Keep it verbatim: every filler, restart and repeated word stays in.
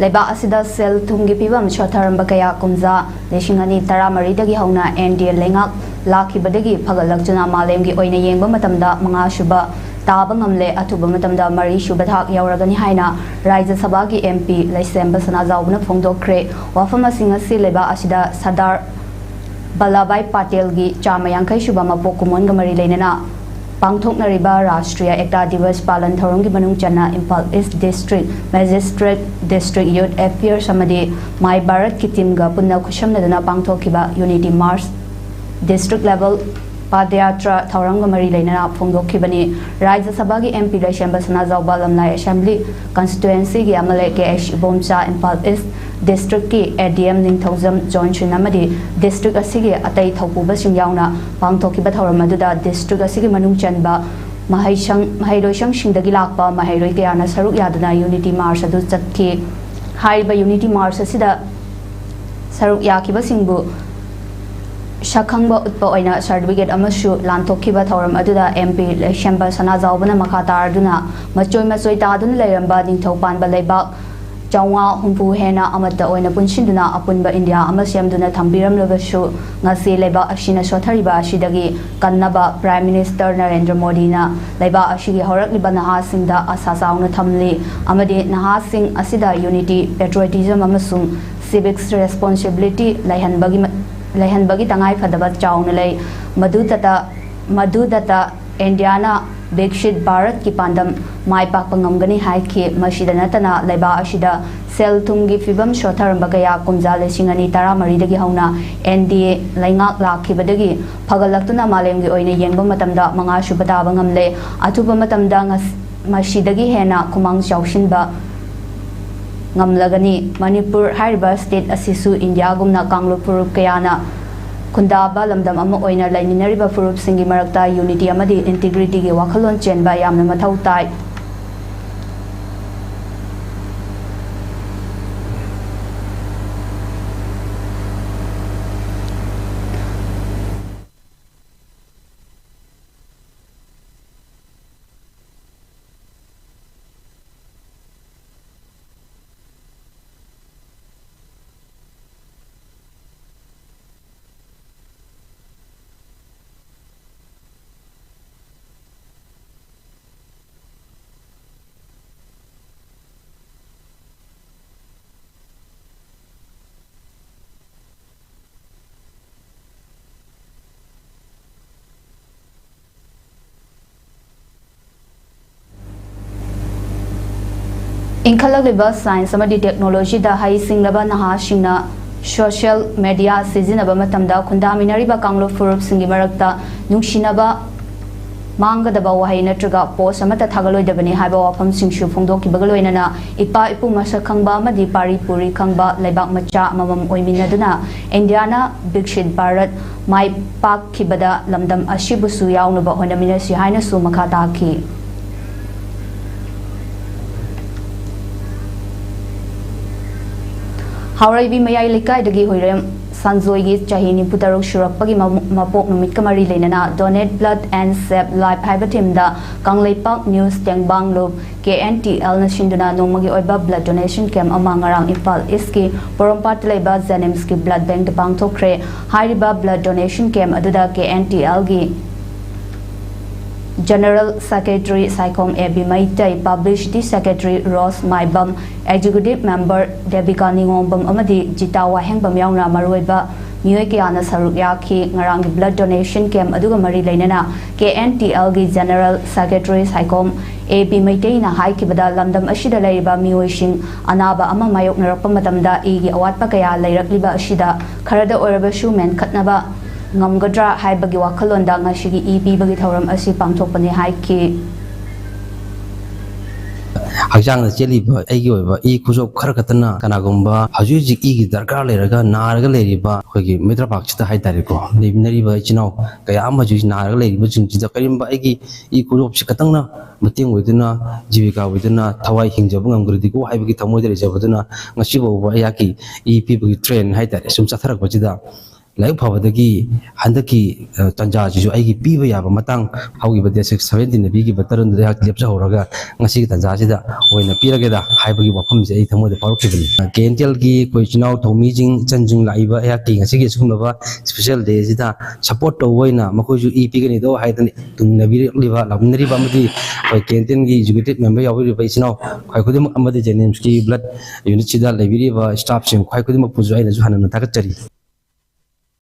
ꯂꯩꯕꯥꯛ ꯑꯁꯤꯗ ꯁꯦꯜ ꯊꯨꯝꯒꯤ ꯐꯤꯕꯝ ꯁꯣꯠꯊꯔꯝꯕ ꯀꯌꯥ ꯀꯨꯝꯖꯥ ꯂꯤꯁꯤꯡ ꯑꯅꯤ ꯇꯔꯥꯃꯔꯤꯗꯒꯤ ꯍꯧꯅ ꯑꯦꯟ ꯗꯤ ꯑꯦ ꯂꯩꯉꯥꯛ ꯂꯥꯛꯈꯤꯕꯗꯒꯤ ꯐꯒꯠꯂꯛꯇꯨꯅ ꯃꯥꯂꯦꯝꯒꯤ ꯑꯣꯏꯅ ꯌꯦꯡꯕ ꯃꯇꯝꯗ ꯃꯉꯥꯁꯨꯕ ꯇꯥꯕ ꯉꯝꯂꯦ꯫ ꯑꯊꯨꯕ ꯃꯇꯝꯗ ꯃꯔꯤꯁꯨꯕ ꯊꯥꯛ ꯌꯧꯔꯒꯅꯤ ꯍꯥꯏꯅ ꯔꯥꯖ꯭ꯌ ꯁꯚꯥꯒꯤ ꯑꯦꯝ ꯄꯤ ꯂꯩꯁꯦꯝꯕ ꯁꯅꯥꯖꯥꯎꯕꯅ ꯐꯣꯡꯗꯣꯛꯈ꯭ꯔꯦ꯫ ꯋꯥꯐꯝ ꯑꯁꯤꯡ ꯑꯁꯤ ꯂꯩꯕꯥꯛ ꯑꯁꯤꯗ ꯁꯔꯗꯥꯔ ꯕꯜꯂꯥꯚꯥꯏ ꯄꯥꯇꯦꯜꯒꯤ ꯆꯥꯝꯃ ꯌꯥꯡꯈꯩ ꯁꯨꯕ ꯃꯄꯣꯛ ꯀꯨꯝꯑꯣꯟꯒ ꯃꯔꯤ ꯂꯩꯅꯅ ꯄꯥꯡꯊꯣꯛꯅꯔꯤꯕ ꯔꯥꯁꯇ꯭ꯔꯤꯌꯥ ꯑꯦꯛꯇꯥ ꯗꯤꯋꯁ ꯄꯥꯂꯟ ꯊꯧꯔꯝꯒꯤ ꯃꯅꯨꯡ ꯆꯟꯅ Imphal east district magistrate, district youth affairs ꯑꯃꯗꯤ ꯃꯥꯏ ꯚꯥꯔꯠꯀꯤ ꯇꯤꯝꯒ ꯄꯨꯟꯅ ꯈꯨꯠꯁꯝꯅꯗꯨꯅ ꯄꯥꯡꯊꯣꯛꯈꯤꯕ ꯌꯨꯅꯤꯇꯤ ꯃꯥꯔꯆ, ꯗꯤꯁꯇ꯭ꯔꯤꯛ ꯂꯦꯚꯦꯜ ꯄꯗꯌꯥꯇ꯭ꯔꯥ ꯊꯧꯔꯝꯒ ꯃꯔꯤ ꯂꯩꯅꯅ ꯐꯣꯡꯗꯣꯛꯈꯤꯕꯅꯤ꯫ ꯔꯥꯖ꯭ꯌ ꯁꯚꯥꯒꯤ M P Leishemba Sanajaoba Lamlai assembly ꯀꯟꯁꯇꯤꯇ꯭ꯋꯦꯟꯁꯤꯒꯤ M L A K H Ibomcha, Imphal east ꯗꯤꯁꯇ꯭ꯔꯤꯛꯀꯤ A D M Ningthoujam Johnson ꯑꯃꯗꯤ ꯗꯤꯁꯇ꯭ꯔꯤꯛ ꯑꯁꯤꯒꯤ ꯑꯇꯩ ꯊꯧꯄꯨꯕꯁꯤꯡ ꯌꯥꯎꯅ ꯄꯥꯡꯊꯣꯛꯈꯤꯕ ꯊꯧꯔꯝ ꯑꯗꯨꯗ ꯗꯤꯁꯇ꯭ꯔꯤꯛ ꯑꯁꯤꯒꯤ ꯃꯅꯨꯡ ꯆꯟꯕ ꯃꯍꯩꯁꯪ, ꯃꯍꯩꯂꯣꯏꯁꯪꯁꯤꯡꯗꯒꯤ ꯂꯥꯛꯄ ꯃꯍꯩꯔꯣꯏ ꯀꯌꯥꯅ ꯁꯔꯨꯛ ꯌꯥꯗꯨꯅ ꯌꯨꯅꯤꯇꯤ ꯃꯥꯔꯆ ꯑꯗꯨ ꯆꯠꯈꯤ꯫ ꯍꯥꯏꯔꯤꯕ ꯌꯨꯅꯤꯇꯤ ꯃꯥꯔꯆ ꯑꯁꯤꯗ ꯁꯔꯨꯛ ꯌꯥꯈꯤꯕꯁꯤꯡꯕꯨ ꯁꯛꯈꯪꯕ ꯎꯠꯄ ꯑꯣꯏꯅ ꯁꯥꯔꯇꯤꯐꯤꯀꯦꯠ ꯑꯃꯁꯨ ꯂꯥꯟꯊꯣꯛꯈꯤꯕ ꯊꯧꯔꯝ ꯑꯗꯨꯗ ꯑꯦꯝ ꯄꯤ ꯂꯩꯁꯦꯝꯕ ꯁꯅꯥꯖꯥꯎꯕꯅ ꯃꯈꯥ ꯇꯥꯔꯗꯨꯅ ꯃꯆꯣꯏ ꯃꯆꯣꯏ ꯇꯥꯗꯨꯅ ꯂꯩꯔꯝꯕ ꯅꯤꯡꯊꯧ ꯄꯥꯟꯕ ꯂꯩꯕꯥꯛ ꯆꯥꯝꯃꯉꯥ ꯍꯨꯝꯐꯨ ꯍꯦꯟꯅ ꯑꯃꯠꯇ ꯑꯣꯏꯅ ꯄꯨꯟꯁꯤꯟꯗꯨꯅ ꯑꯄꯨꯟꯕ ꯏꯟꯗꯤꯌꯥ ꯑꯃ ꯁꯦꯝꯗꯨꯅ ꯊꯝꯕꯤꯔꯝꯂꯕꯁꯨ, ꯉꯁꯤ ꯂꯩꯕꯥꯛ ꯑꯁꯤꯅ ꯁꯣꯠꯊꯔꯤꯕ ꯑꯁꯤꯗꯒꯤ ꯀꯟꯅꯕ ꯄ꯭ꯔꯥꯏꯝ ꯃꯤꯅꯤꯁꯇꯔ ꯅꯔꯦꯟꯗ꯭ꯔ ꯃꯣꯗꯤꯅ ꯂꯩꯕꯥꯛ ꯑꯁꯤꯒꯤ ꯍꯧꯔꯛꯂꯤꯕ ꯅꯍꯥꯁꯤꯡꯗ ꯑꯥꯁꯥ ꯆꯥꯎꯅ ꯊꯝꯂꯤ ꯑꯃꯗꯤ ꯅꯍꯥꯁꯤꯡ ꯑꯁꯤꯗ ꯌꯨꯅꯤꯇꯤ, ꯄꯦꯇ꯭ꯔꯣꯏꯇꯤꯖꯝ ꯑꯃꯁꯨꯡ ꯁꯤꯚꯤꯛꯁ ꯔꯦꯁꯄꯣꯟꯁꯤꯕꯤꯂꯤꯇꯤ ꯂꯩꯍꯟꯕꯒꯤ, ꯂꯩꯍꯟꯕꯒꯤ ꯇꯉꯥꯏꯐꯗꯕ ꯆꯥꯎꯅ ꯂꯩ꯫ ꯃꯗꯨꯗꯇ, ꯃꯗꯨꯗꯇ ꯏꯟꯗꯤꯌꯥꯅ ꯕꯤꯛꯁꯤꯠ ꯚꯥꯔꯠꯀꯤ ꯄꯥꯟꯗꯝ ꯃꯥꯏ ꯄꯥꯛꯄ ꯉꯝꯒꯅꯤ ꯍꯥꯏꯈꯤ꯫ ꯃꯁꯤꯗ ꯅꯠꯇꯅ ꯂꯩꯕꯥꯛ ꯑꯁꯤꯗ ꯁꯦꯜ ꯊꯨꯝꯒꯤ ꯐꯤꯕꯝ ꯁꯣꯠꯊꯔꯝꯕ ꯀꯌꯥ ꯀꯨꯝꯖꯥ ꯂꯤꯁꯤꯡ ꯑꯅꯤ ꯇꯔꯥꯃꯔꯤꯗꯒꯤ ꯍꯧꯅ ꯑꯦꯟ ꯗꯤ ꯑꯦ ꯂꯩꯉꯥꯛ ꯂꯥꯛꯈꯤꯕꯗꯒꯤ ꯐꯒꯠꯂꯛꯇꯨꯅ ꯃꯥꯂꯦꯝꯒꯤ ꯑꯣꯏꯅ ꯌꯦꯡꯕ ꯃꯇꯝꯗ ꯃꯉꯥꯁꯨꯕ ꯇꯥꯕ ꯉꯝꯂꯦ꯫ ꯑꯊꯨꯕ ꯃꯇꯝꯗ ꯉꯁ-, ꯃꯁꯤꯗꯒꯤ ꯍꯦꯟꯅ ꯈꯨꯃꯥꯡ ꯆꯥꯎꯁꯤꯟꯕ ꯉꯝꯂꯒꯅꯤ꯫ ꯃꯅꯤꯄꯨꯔ ꯍꯥꯏꯔꯤꯕ ꯁ꯭ꯇꯦꯠ ꯑꯁꯤꯁꯨ ꯏꯟꯗꯤꯌꯥꯒꯨꯝꯅ ꯀꯥꯡꯂꯨꯞ ꯐꯨꯔꯨꯞ ꯀꯌꯥꯅ ꯈꯨꯟꯗꯥꯕ ꯂꯝꯗꯝ ꯑꯃ ꯑꯣꯏꯅ ꯂꯩꯃꯤꯟꯅꯔꯤꯕ ꯐꯨꯔꯨꯞꯁꯤꯡꯒꯤ ꯃꯔꯛꯇ ꯌꯨꯅꯤꯇꯤ ꯑꯃꯗꯤ ꯏꯟꯇꯤꯒ꯭ꯔꯤꯇꯤꯒꯤ ꯋꯥꯈꯜꯂꯣꯟ ꯆꯦꯟꯕ ꯌꯥꯝꯅ ꯃꯊꯧ ꯇꯥꯏ꯫ ꯏꯟꯈꯠꯂꯛꯂꯤꯕ ꯁꯥꯏꯟꯁ ꯑꯃꯗꯤ ꯇꯦꯛꯅꯣꯂꯣꯖꯤꯗ ꯍꯩꯁꯤꯡꯂꯕ ꯅꯍꯥꯁꯤꯡꯅ ꯁꯣꯁꯤꯌꯦꯜ ꯃꯦꯗꯤꯌꯥ ꯁꯤꯖꯤꯟꯅꯕ ꯃꯇꯝꯗ ꯈꯨꯟꯗꯥꯃꯤꯟꯅꯔꯤꯕ ꯀꯥꯡꯂꯨꯞ ꯐꯨꯔꯨꯞꯁꯤꯡꯒꯤ ꯃꯔꯛꯇ ꯅꯨꯡꯁꯤꯅꯕ ꯃꯥꯡꯒꯗꯕ ꯋꯥꯍꯩ ꯅꯠꯇ꯭ꯔꯒ ꯄꯣꯁ ꯑꯃꯠꯇ ꯊꯥꯒꯠꯂꯣꯏꯗꯕꯅꯤ ꯍꯥꯏꯕ ꯋꯥꯐꯝꯁꯤꯡꯁꯨ ꯐꯣꯡꯗꯣꯛꯈꯤꯕꯒ ꯂꯣꯏꯅꯅ ꯏꯄꯥ ꯏꯄꯨ ꯃꯁꯛ ꯈꯪꯕ ꯑꯃꯗꯤ ꯄꯥꯔꯤ ꯄꯨꯔꯤ ꯈꯪꯕ ꯂꯩꯕꯥꯛ ꯃꯆꯥ ꯑꯃꯃꯝ ꯑꯣꯏꯃꯤꯟꯅꯗꯨꯅ ꯏꯟꯗꯤꯌꯥꯅ ꯕꯤꯛꯁꯤꯠ ꯚꯥꯔꯠ ꯃꯥꯏ ꯄꯥꯛꯈꯤꯕꯗ ꯂꯝꯗꯝ ꯑꯁꯤꯕꯨꯁꯨ ꯌꯥꯎꯅꯕ ꯍꯣꯠꯅꯃꯤꯟꯅꯁꯤ ꯍꯥꯏꯅꯁꯨ ꯃꯈꯥ ꯇꯥꯈꯤ꯫ ꯍꯥꯎꯔꯩꯕꯤ ꯃꯌꯥꯏ ꯂꯩꯀꯥꯏꯗꯒꯤ ꯍꯨꯏꯔꯦꯝ ꯁꯟꯖꯣꯏꯒꯤ ꯆꯍꯤ ꯅꯤꯐꯨ ꯇꯔꯨꯛ ꯁꯨꯔꯛꯄꯒꯤ ꯃꯃꯨ-, ꯃꯄꯣꯛ ꯅꯨꯃꯤꯠꯀ ꯃꯔꯤ ꯂꯩꯅꯅ Donate Blood and Save Life ꯍꯥꯏꯕ ꯊꯤꯝꯗ ꯀꯪꯂꯩꯄꯥꯛ ꯅ꯭ꯌꯨꯁ ꯇꯦꯡꯕꯥꯡ ꯂꯨꯞ ꯀꯦ ꯑꯦꯟ ꯇꯤ ꯑꯦꯜꯅ ꯁꯤꯟꯗꯨꯅ ꯅꯣꯡꯃꯒꯤ ꯑꯣꯏꯕ blood donation camp ꯑꯃ ꯉꯔꯥꯡ ꯏꯝꯐꯥꯜ ꯏꯁꯀꯤ ꯄꯣꯔꯣꯝꯄꯥꯠꯇ ꯂꯩꯕ ꯖꯦꯅꯤꯝꯁꯀꯤ blood bankꯇ ꯄꯥꯡꯊꯣꯛꯈ꯭ꯔꯦ꯫ ꯍꯥꯏꯔꯤꯕ blood donation camp ꯑꯗꯨꯗ ꯀꯦ ꯑꯦꯟ ꯇꯤ ꯑꯦꯜꯒꯤ General Secretary Saikhom A B Meitei, Publicity Secretary Rose Maibam, Executive Member Debika Ningombam ꯑꯃꯗꯤ ꯖꯤꯇꯥ ꯋꯥꯍꯦꯡꯕꯝ ꯌꯥꯎꯅ ꯃꯔꯨꯑꯣꯏꯕ ꯃꯤꯑꯣꯏ ꯀꯌꯥꯅ ꯁꯔꯨꯛ ꯌꯥꯈꯤ꯫ ꯉꯔꯥꯡꯒꯤ blood donation camp ꯑꯗꯨꯒ ꯃꯔꯤ ꯂꯩꯅꯅ ꯀꯦ ꯑꯦꯟ ꯇꯤ ꯑꯦꯜꯒꯤ General Secretary Saikhom A B ꯃꯩꯇꯩꯅ ꯍꯥꯏꯈꯤꯕꯗ, ꯂꯝꯗꯝ ꯑꯁꯤꯗ ꯂꯩꯔꯤꯕ ꯃꯤꯑꯣꯏꯁꯤꯡ ꯑꯅꯥꯕ ꯑꯃ ꯃꯥꯌꯣꯛꯅꯔꯛꯄ ꯃꯇꯝꯗ ꯏꯒꯤ ꯑꯋꯥꯠꯄ ꯀꯌꯥ ꯂꯩꯔꯛꯂꯤꯕ ꯑꯁꯤꯗ ꯈꯔꯗ ꯑꯣꯏꯔꯕꯁꯨ ꯃꯦꯟꯈꯠꯅꯕ ꯉꯝꯒꯗ꯭ꯔꯥ ꯍꯥꯏꯕꯒꯤ ꯋꯥꯈꯜꯂꯣꯟꯗ ꯉꯁꯤꯒꯤ ꯏ ꯄꯤꯕꯒꯤ ꯊꯧꯔꯝ ꯑꯁꯤ ꯄꯥꯡꯊꯣꯛꯄꯅꯤ ꯍꯥꯏꯈꯤ꯫ ꯍꯛꯆꯥꯡꯗ ꯆꯦꯜꯂꯤꯕ ꯑꯩꯒꯤ ꯑꯣꯏꯕ ꯏ ꯈꯨꯆꯣꯞ ꯈꯔ ꯈꯛꯇꯅ ꯀꯅꯥꯒꯨꯝꯕ ꯍꯧꯖꯤꯛ ꯍꯧꯖꯤꯛ ꯏꯒꯤ ꯗꯔꯀꯥꯔ ꯂꯩꯔꯒ ꯅꯥꯔꯒ ꯂꯩꯔꯤꯕ ꯑꯩꯈꯣꯏꯒꯤ ꯃꯩꯇ꯭ꯔꯄꯥꯛꯁꯤꯗ ꯍꯥꯏꯇꯥꯔꯦꯀꯣ, ꯂꯩꯃꯤꯟꯅꯔꯤꯕ ꯏꯆꯤꯟ ꯏꯅꯥꯎ ꯀꯌꯥ ꯑꯃ ꯍꯧꯖꯤꯛ ꯅꯥꯔꯒ ꯂꯩꯔꯤꯕꯁꯤꯡꯁꯤꯗ ꯀꯔꯤꯒꯨꯝꯕ ꯑꯩꯒꯤ ꯏ ꯈꯨꯆꯣꯞꯁꯤ ꯈꯛꯇꯪꯅ ꯃꯇꯦꯡ ꯑꯣꯏꯗꯨꯅ, ꯖꯤꯕꯤꯀꯥ ꯑꯣꯏꯗꯨꯅ, ꯊꯋꯥꯏ ꯍꯤꯡꯖꯕ ꯉꯝꯈ꯭ꯔꯗꯤꯀꯣ ꯍꯥꯏꯕꯒꯤ ꯊꯃꯣꯏꯗ ꯂꯩꯖꯕꯗꯨꯅ ꯉꯁꯤ ꯐꯥꯎꯕ ꯑꯩꯍꯥꯛꯀꯤ ꯏ ꯄꯤꯕꯒꯤ ꯇ꯭ꯔꯦꯟ ꯍꯥꯏꯇꯥꯔꯦ ꯁꯨꯝ ꯆꯠꯊꯔꯛꯄꯁꯤꯗ, ꯂꯥꯏꯕꯛ ꯐꯕꯗꯒꯤ ꯍꯟꯗꯛꯀꯤ, ꯑ, ꯇꯥꯟꯖꯥꯁꯤꯁꯨ ꯑꯩꯒꯤ ꯄꯤꯕ ꯌꯥꯕ ꯃꯇꯥꯡ ꯍꯧꯈꯤꯕ date six seventeenꯗ ꯄꯤꯈꯤꯕ ꯇꯔꯨꯛꯇꯨꯗ ꯑꯩꯍꯥꯛ ꯂꯦꯞꯆꯍꯧꯔꯒ ꯉꯁꯤꯒꯤ ꯇꯥꯟꯖꯥꯁꯤꯗ ꯑꯣꯏꯅ ꯄꯤꯔꯒꯦꯗ ꯍꯥꯏꯕꯒꯤ ꯋꯥꯐꯝꯁꯦ ꯑꯩ ꯊꯃꯣꯏꯗ ꯐꯥꯎꯔꯛꯈꯤꯕꯅꯤ꯫ ꯀꯦ ꯑꯦꯟ ꯇꯤ ꯑꯦꯜꯒꯤ ꯑꯩꯈꯣꯏ ꯏꯆꯤꯟ ꯏꯅꯥꯎ ꯊꯧꯃꯤꯁꯤꯡ, ꯏꯆꯟꯁꯤꯡ ꯂꯥꯛꯏꯕ ꯑꯩꯍꯥꯛꯀꯤ ꯉꯁꯤꯒꯤ ꯑꯁꯤꯒꯨꯝꯂꯕ special dayꯁꯤꯗ support ꯇꯧꯕ ꯑꯣꯏꯅ ꯃꯈꯣꯏꯁꯨ ꯏ ꯄꯤꯒꯅꯤꯗꯣ ꯍꯥꯏꯗꯅ ꯇꯨꯡꯏꯟꯅꯕꯤꯔꯛꯂꯤꯕ, ꯂꯥꯛꯃꯤꯟꯅꯔꯤꯕ ꯑꯃꯗꯤ ꯑꯩꯈꯣꯏ ꯀꯦ ꯑꯦꯟ ꯇꯤ ꯑꯦꯜꯒꯤ executive member ꯌꯥꯎꯕꯤꯔꯤꯕ ꯏꯆꯤꯟ ꯏꯅꯥꯎ ꯈ꯭ꯋꯥꯏ ꯈꯨꯗꯤꯡꯃꯛ ꯑꯃꯗꯤ ꯖꯦꯅꯤꯝꯁꯀꯤ blood unitꯁꯤꯗ ꯂꯩꯕꯤꯔꯤꯕ staffꯁꯤꯡ ꯈ꯭ꯋꯥꯏ ꯈꯨꯗꯤꯡꯃꯛꯄꯨꯁꯨ ꯑꯩꯅꯁꯨ ꯍꯟꯅ ꯍꯟꯅ ꯊꯥꯒꯠꯆꯔꯤ꯫